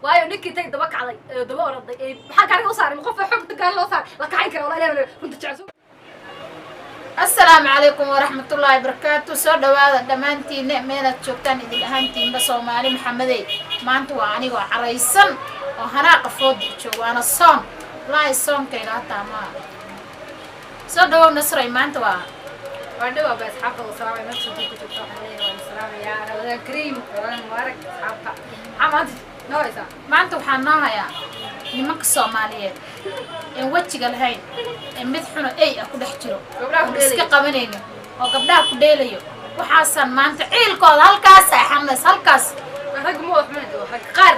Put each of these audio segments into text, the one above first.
Waayo, ninkii tay daba kacday ee daba oroday ee maxaa gaariga u saaray? Qof xog gaari loo saaray la kaxayn kara? Wallahi, Ilaahay runta jecel. Asalaamu calaykum waraxmatullaahi barakaatu. Soo dhawaada dhammaantiinna meelaad joogtaan, idin ahaantiinba Soomaali Maxamedey. Maanta waa anigoo caraysan oo hanaaqa fooda joog, waana soon. Wallaahi soonkayga hataa maa soo dhawow. Nasray, maanta waa Waan dhawaa ba asxaabta oo salaamay. Meel soo ku joogto waxaan leeyahay waan salaamayaa. Ramadaan kariim, Ramadaan mubaarak. Asxaabta, maxaa maanta noo haysaa? Maanta waxaan noo hayaa nimanka Soomaaliyeed een wejiga lahayn ee mid xuno ey ah ku dhex jiro Gabdhaha ku oon iska dheelayo. qabanayno oo gabdhaha ku dheelayo. Waxaasaan maanta ciilkooda halkaas ay xamays halkaas. Rag ma wada xumayn, rag qaar.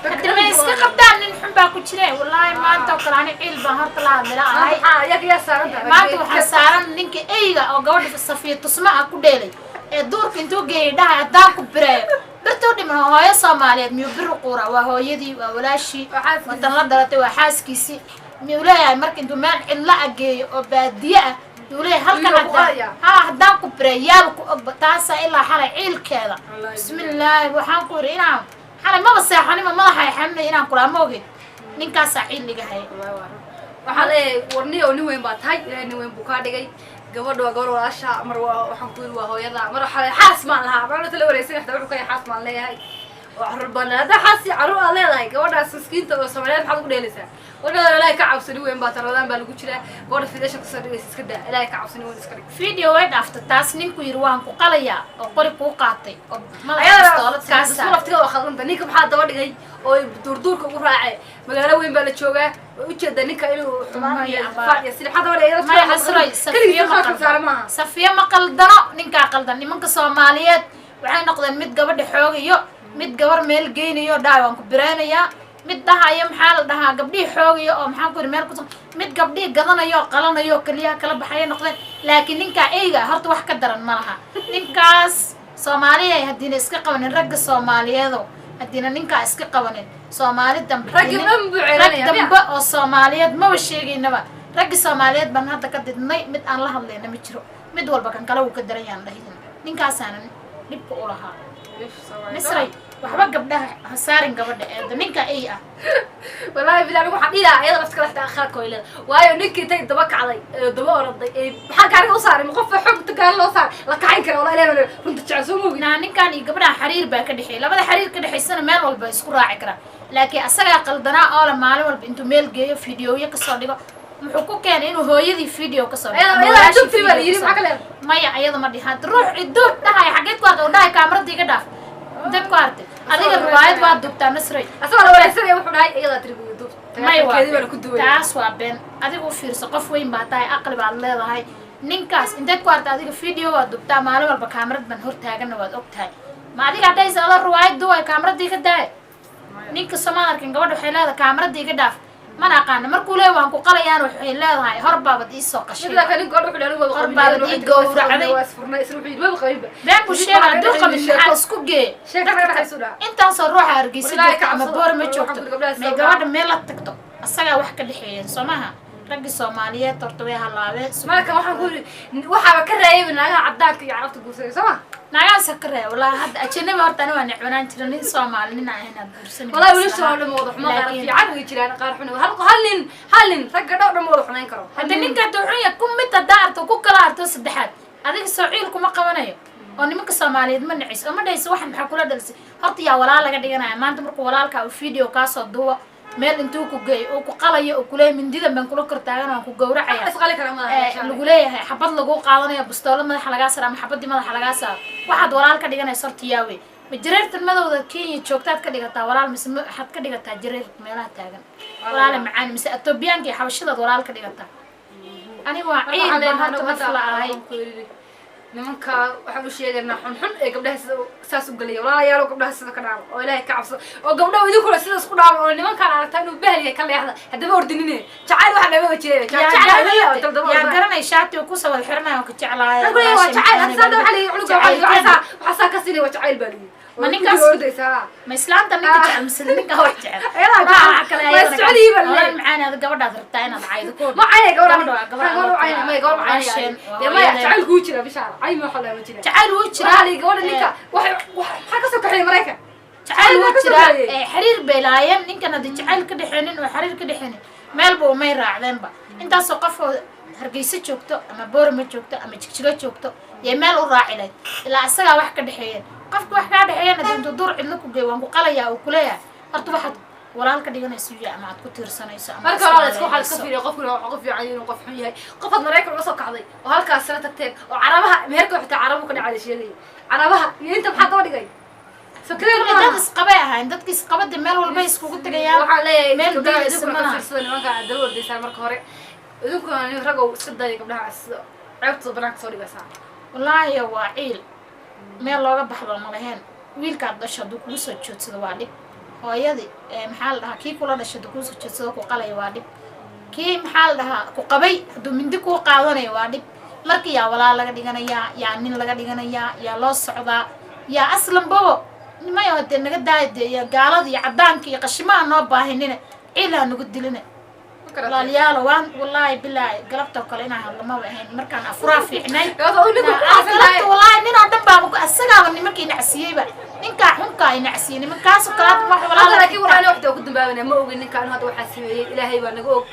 Hadda may iska qabtaan, nin xun baa ku jire. Wallaahi maanta oo kale ani ciil baan horta la hadlila ahay. Maxaa iyaga yaa saaran tahay? Maanta waxaa saaran ninka eyga oo gabadha Safiya Tusma ah ku dheelay ee duurka intuu geeyay dhahay, "Haddaan ku bireeyo birtuu dhiman." Hooyo Soomaaliyeed miyuu bir quura? Waa hooyadii, waa walaashii, Waa xaaskiisii. Watan la dhalatay, waa xaaskiisii. Miyuu leeyahay marka intuu meel cidla ah geeyo oo baadiye ah miyuu leeyahay halkan Miyuu ku haddaan qalaya? Haa, haddaan ku bireeyo yaaba ku ogba. Taasaa ilaa xalay ciilkeeda. Wallaahi. Bismillaahi, waxaan ku yidhi inaan xalay maba seexanima, madaxa xanuunay inaan kulaa ma ogin. Ninkaasaa ciil iga haya. Waxaa leeyahay, warniyo nin weyn baa tahay, Ilaahay nin weyn buu kaa dhigay. Gabadha waa gabar walaasha, mar waa waxaan ku yidhi waa hooyada, mar waxaa leeyahay xaas baan lahaa. Mar la wareysan xataa wuxuu ka yahay xaas baan leeyahay oo carruur baan leeyahay. Haddaa xaas iyo carruur aad leedahay, gabadhaas miskiinta oo Soomaaliyeed maxaad ugu dheelaysaa? Gabadha Ilaahay ka cabso, nin weyn baa tahay. Ramadaan baa lagu jiraa. Gabadha fidasha kusoo dhigaysa iska daa. Ilaahay ka cabso, nin weyn iska dhig. Video way dhaafta taas. Ninku yidhi waan ku qalayaa oo qori kuu qaatay oo madaxa Ayada bistoolad kaa isku saaray. laftiga waa khaldanta. Ninka maxaa daba dhigay oo duurduurka ugu raacay? Magaalo weyn baa la joogaa, way ujeedaa ninka inuu xumaan iyo Maya, faad iyo sida. Maxaa daba dhigay? Maya Nasray, Safiyo ma keligiis saara qaldano. Maaha. Safiyo ma qaldano, ninkaa qaldan. Nimanka Soomaaliyeed waxay noqdeen mid gabadha xoogayo, mid gabar meel geynayo dhahay waan ku bireynayaa, mid dhahayo maxaa la dhahaa gabdhihii xoogayo oo maxaan ku yidhi meel ku mid gabdhihii gadanayo oo qalanayo oo keliyaha kala baxaya noqdeen. Laakiin ninkaa eyga horta wax ka daran ma laha. Ninkaas Soomaaliya haddiina iska qabanin, ragga Soomaaliyeedo haddiina ninkaa iska qabanin, Soomaali dambe Raggii dhan buu rag ceelanaya, miya? dambe oo Soomaaliyeed maba sheegaynaba. Raggii Soomaaliyeed baan hadda ka didnay, mid aan la hadlayna ma jiro. Mid walba kan kale wuu ka daran yaan dhahin. Ninkaasaana dhibka u lahaa. Misray, waxba gabdhaha ha saarin, gabadha eedo ninka ey ah. Wallaahi bilahi, anigu waxaan dhihi lahaa iyada lafta kale xitaa akhlaaqka way leedahay. Waayo, ninkii tay daba kacday ee daba oroday ee maxaa gaariga u saaray? Ma qof xog gaari loo saaray la kaxayn kara? Wallahi, Ilaahay runta jecel, soo mogi. Naa, ninkan iyo gabdhaha xiriir baa ka dhexeeya. Labada xiriir ka dhexaysana meel walba isku raaci karaa, laakiin asagaa qaldanaa oo le maalin walba intuu meel geeyo videoyo kasoo dhigo. Muxuu ku keenay inuu hooyadii video kasoo dhigo ama Iyada walaashii dugti baa la video yidhi, kasoo maxaa ka dhigo? leedahay? Maya, ayada ma dhihin. Hadda ruux ciduub dhahaya xageed ku artay oo dhahay kaamarada iga dhaaf? Inteed ku artay adiga? Riwaayad waa duubtaa, Nasray. Asagoo la wareysanaya wuxuu dhahay iyadaa tiri buu duub. May, waa Keedii baana ku duwaya. Taas waa been. Adiga u fiirso, qof weyn baa tahay, aqli baad leedahay. Ninkaas inteed ku artay adiga? Video waa duubtaa maalin walba, kaamarad baan hor taaganna, waad og tahay. Ma adiga haddaysa adoo riwaayad duway kaamarada iga daaya? Ninka somaad arkin, gabadha waxay leedahay kaamarada iga dhaaf, mana aqaana. Markuu leeyahay waan ku qalayaan, waxay leedahay hor baabad iisoo qashay. Midda kale, ninka wuxuu dhahay anigu Hor baabad ii gowracday. Waa isfurnay isna, wuxuu yidhi maba qabinba. Been buu sheega. Hadduu qabin, maxaa isku geeye? Sheeka naga dhaxaysu dhaha. Intaasoo ruuxa Hargeysa Wallaahi joogto ama ka Boor ma cabsado. joogto. Waxaan ku gabdhaha May soo gabadha meel la tagto, asagaa wax ka dhexeeyeen. Soo maha? Raggii Soomaaliyeed horta way halaabeen. Marka waxaan ku yidhi waxaaba ka raayay naagaha cadaanka iyo carabta guursaday, soo ma? Naagahaasa ka reeb. Wallaahi hadda ajanabi horta ani waa necbanaan jira. Nin Soomaali nin aan ahayn aad guursanin. Wallahi wiilasha oo dhan wada xumo, qaar fiican way jiraan, qaar xun. Hal nin, hal nin ragga dhow dhan ma wada xumayn karo. Hadda ninka hadduu xun yahay, ku mid haddaa arto, ku kala arto saddexaad, adiga soo ciil kuma qabanayo oo nimanka Soomaaliyeed ma niciso oo ma dhahayso waxan maxaa kula dhalisay? Horta yaa walaal laga dhiganaya maanta markuu walaalkaa uu video kaasoo duubo, meel intuu ku geeyo uu ku qalayo oo kuleeyahay mindidan baan kula kor taagan, waan ku gowracaya? Isqali kara madaxa. Lagu leeyahay xabad lagu qaadanayo, bustoolo madaxa lagaa saaro ama xabadii madaxa lagaa saaro, waxaad walaal ka dhiganaysa horta yaawe? Ma jareertan madowda Kenya joogtaad ka dhigataa walaal, mise waxaad ka dhigataa jareer meelaha taagan walaale macaan, mise Etoobiyaanka iyo xabashadaad walaal ka dhigataa? Aniga waa ciil baan horta naf la ahay. Nimanka waxaan u sheegaynaa xunxun ee gabdhaha sida saas u gelaya, walaalayaalo, gabdhaha sida ka dhaama oo Ilaahay ka cabsado, oo gabdhaha idinkuna sidaas ku dhaama, oo nimankaan aragtaa inuu bahal yahay ka leexda. Haddaba ordinine jacayl waxa nama jiray. Yaa garanay shaati uu kusoo wada xiranayo oo ka jeclaaya? Waa jacayl. Hadda saada waxaa layihi cunuga waxaa saa ka siinaya waa jacayl baa layihi. Ma ninkaas- Ordaysaa. Ma islaanta ninka jecel mise ninka wax jecel? Ayadaa jecel. Waa kale. Waa Ayadana socodii baa walaal leeyahay. macaan, aad gabadhaad rabtaa inaad caydo ko. Ma cayna gabadha. Gabadha waa gabadha. Gabadha cayna may, gabadha cayna. Walaasheen, waa dee maya hooyadeen. Jacayl kuu jira bishaara, cay ma waxa lama jira. Jacayl wuu jiraa. Waxaa la yidhi gabadha ninka waxa maxaa ka soo kaxeeyay Maraykan? Jacayl wuu ka jiraa. sokeeyey. Xiriir bay lahaayeen. Ninkan haddii jacayl ka dhexeenin oo xiriir ka dhexeenin, meelba umay raacdeenba. Intaasoo qof oo Hargeysa joogto ama Boorama joogto ama Jigjigo joogto yay meel u raaci lahayd, ilaa isagaa wax ka dhexeeyeen. Qofka wax kaa dhexeeyeen haddii intuu duur cidlo ku geeyo, waan ku qalayaa uu kuleeyahay, horta waxaad walaal ka dhiganayso yahay ama aad ku tiirsanayso ama Marka hore la isku waxaa la iska iswalaalayso. fiiriya qofku inuu qof fiican yahay, inuu qof xun yahay. Qofaad Maraykan uga soo kacday oo halkaas sala tagteen oo Carabaha meherka, xitaa Carabu ka dhacay la sheegaya, Carabaha iyo inta maxaa daba dhigay? So clear Kulli maaha. Dad isqabay ahayn. Dadka isqabada meel walba iskugu tegayaan. Waxaan leeyahay Meel gabdhaha, diidaysa idinkuna ka malaha. fiirsada nimanka aad daba ordaysaan. Marka hore idinkuna nin ragow iska daya gabdhaha ceebtooda banaanka soo dhigaysaa. Wallaahi waa ciil meel looga baxdo ma lahayn. Wiilkaad dhasho hadduu kugu soo joodsado waa dhib. Hooyadii maxaa la dhahaa, kii kula dhashay hadduu kugu soo joodsado ku qalaya waa dhib. Kii maxaa la dhahaa ku qabay hadduu mindi kuu qaadanayo waa dhib. Marka yaa walaal laga dhiganayaa, yaa nin laga dhiganayaa, yaa loo socdaa, yaa aslan babo nimayo dee naga daaya dee, iyo gaalada iyo cadaanka iyo qashimaha noo baahinina, ciil ha nagu dilina. Walaalayaalo, waan wallaahi bilaahi galabtoo kale inaan hadlo maba ahayn, markaan afuraa fiicnay. Galabta wallaahi nin oo dhan baaba asagaaba nimankii nacsiiyeyba, ninkaa xunkaa i nacsiyey, nimankaasoo kale hadda wax Hadda walaala. Laakiin walaali waxda ku dambaabana ma ogin ninkaan hadda waxaa sameeyey, Ilaahay baa naga og.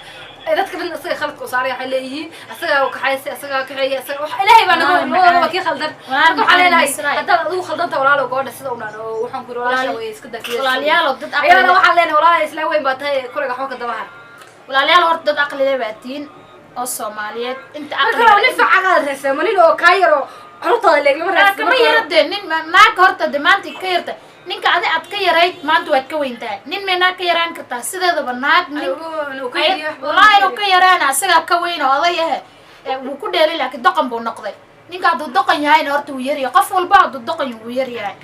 Dadka dhan isaga khaladka u saaray, waxay leeyihiin asagaa kaxaysay, asagaa kaxeeyay, asaga wax. Ilaahay baa naga og, labadaba waa kii khaldan. Walaal Marka waxaan leenahay maxaa haddaad adigu khaldanta, walaalo, gabadha sida u dhan oo waxaan ku yidhi walaasha way iska dafiya. Walaalayaalo, dad aqli Ayadana leh. Waxaan leenahay walaala, islaan weyn baa tahay, kuriga waxba ka daba har. Walaalayaal, horta dad aqli leh baa tihiin oo Soomaaliyeed inta Marka aqliga hore nin fiican raadsa, ma nin oo kaa yar oo carruurtaada leeg lama raadsa. Kama yara dee nin naag horta de maanta ka yarta. Ninka adi aad ka yarayd maanta waad ka weyn tahay. Nin may naag ka yaraan kartaa? Sideedaba naag nin wallaahi inuu ka yaraana asagaa ka weyn oo oday ahe. Wuu ku dheelay, laakiin doqon buu noqday. Ninka hadduu doqon yahayna horta wuu yaryahay. Qof walba hadduu doqon yahay wuu yaryahay.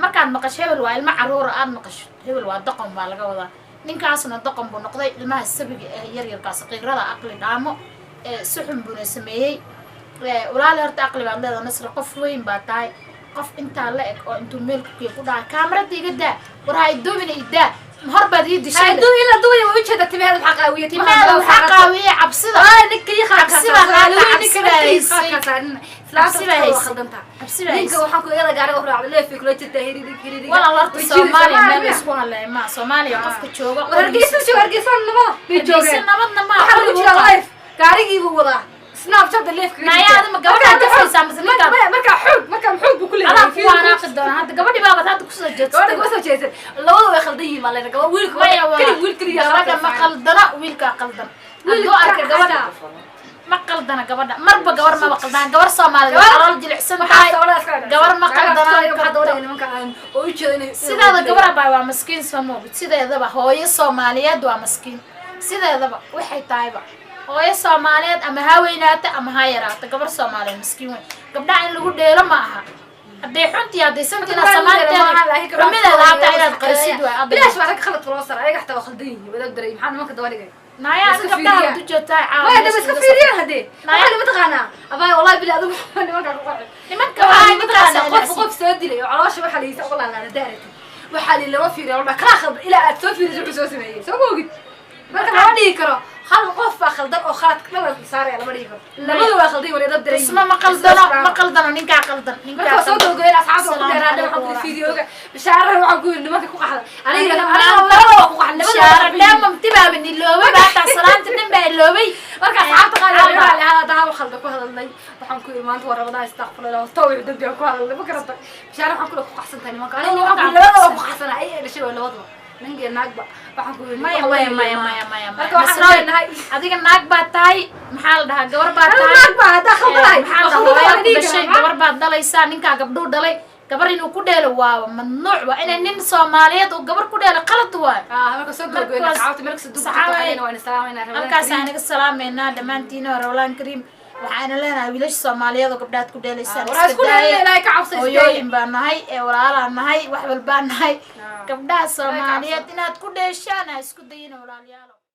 Markaad maqasho hebel waa ilmo caruura, aad maqasho hebel waa doqon baa laga wadaa. Ninkaasna doqon buu noqday. Ilmaha sabiga ee yaryarkaa saqiirada aqli dhaamo. Si xun buuna sameeyey. Walaali, horta aqli baad leedahay. Nasri, qof weyn baa tahay. Qof intaa la eg oo intuu meel ku ku dhaha kaamarada iga daa, war ha iduubina, idaa hor baad ii dishay. Hadduu ila duwaya way ujeeda timaheeda maxaa qaawiya? Timaheeda waxaa qaawiyey cabsida. Ninka ii Cabsi baa qaata, cabsi baa haysay. Cabsi baa haysay. Cabsi baa Ninka haysay. waxaan ku iyada gaariga u raacday leefay kula jirtaa hiririg hiririg. Walaal, horta Soomaaliya meel la isku hadlaya ma Soomaaliya qofka jooga Hargeysa jooga, Hargeysa nabada bay Hargeysa joogeen. Nabadna ma Waxaa lagu jiraa live, gaarigii buu wadaa, Snapchat leefka. Naya, adima gabadhaa gafaysaa mise ninkaa? Markaa xoog, markaa xoog buu ku leeyahay. Adaa ku wanaaqi doona hadda. Gabadhi baabaad hadda kusoo Gabadha jeedsatay. Kuma soo jeedsan, labada way khaldan yihiin baa leedahay. Gabadha wiilka Maya, waa keli wiil keliya. Gabadha ma qaldana, wiilkaa qaldan. Hadduu arka gabadha ma qaldana, gabadha marba gabar maba qaldana. Gabar Soomaaliyeed waa calool jilicsan tahay. Gabar ma qaldanaan karto. Sideeda gabar abaa waa maskiin, soo moogid. Sideedaba hooyo Soomaaliyeed waa maskiin. Sideedaba waxay tahayba hooyo Soomaaliyeed ama ha weynaato ama ha yaraato, gabar Soomaaliyeed maskiin wey. Gabdhaha in lagu dheelo ma aha. Hadday xuntii, hadday santiina samaanteeda xumideeda hataa inaad qarisid waay. Bilaash baa ragga khaladka loo sara, ayaga xataa waa khaldan yihiin. Wadaag daray maxaa nimanka daba dhigay? Naya, Iska gabdhaha fiiriyaan. du joogtaa caawa. Maya, daba iska fiiriyaan haddee. Naya. Waxaa mataqaanaa abaa, wallahi bili adigu nimanka ku qaxay. Nimanka Waxaa waa mataqaanaa ninkaas. Qof qof soo dilay oo caloosha waxaa la yiisa uga laalaada daaratid, waxaa li lama fiiriyo la kala khaldan ilaa aad soo fiiriso wuxuu soo sameeyey, soo ma ogid? Marka lama dhihi karo hal qof baa khaldan oo khaladka dhan la saaraya, lama dhihi karo. Labada waa khaldan, wala dab daray. Isma ma qaldano, ma qaldano, ninkaa qaldan. Marka Ninkaa waa soo qaldan. gabagabeyn asxaabta waa ku Asalaamu dheeraadhay. Waxaan ku calaykum. Fiidiyooga bishaaraha waxaan ku yidhi nimanka ku qaxda aniga Aniga aniga labada waa ku qaxda, labada Bishaara waa. Dhamam tibaaba niloobay baataa, salaanta dhan baa iloobay. Marka asxaabta qaar waa la hada daha khalda ku hadalnay. Waxaan ku yidhi maanta waa Ramadaan, astaghfirullah, tawbi dambi aan ku hadalnay. Ma garata bishaara, waxaan ku ku qaxsan tahay nimanka. Aniga waxaan ku labada waa ku qaxsanaa, ay dhashay waa labadaba, ninka iyo naagba. Waxaan ku yidhi Maya, maya, maya, maya, maya. Marka waxaan Nasroy, leenahay adiga naag baa tahay, maxaa la dhahaa, gabar baa Anigu tahay. Naag baa haddaa khaldanahay. Maxaa la dhahaa, hooyaa ku dhashay, gabar baad dhalaysaa. Ninkaa gabdhuu dhalay, gabar inuu ku dheelo waa mamnuuc. Waa inay nin Soomaaliyeed uu gabar ku dheelo qalad waay. Marka soo gabagabeyn asxaabta meel kasta duubka Saxaabay. waan salaamayna. Ramadaan Halkaas kariim. aan naga salaameynaa dhammaantiin oo Ramadaan kariim. Waxaana leenahay wiilasha Soomaaliyeed oo gabdhaad ku dheelaysaan Waraa iska isku dheelina, daaya. Ilaahay ka cabso, iska daaya. Hooyooyin baa nahay ee walaalaa nahay, wax walbaa nahay. Gabdhaha Soomaaliyeed inaad ku dheeshaan ha isku dayina, walaalayaal.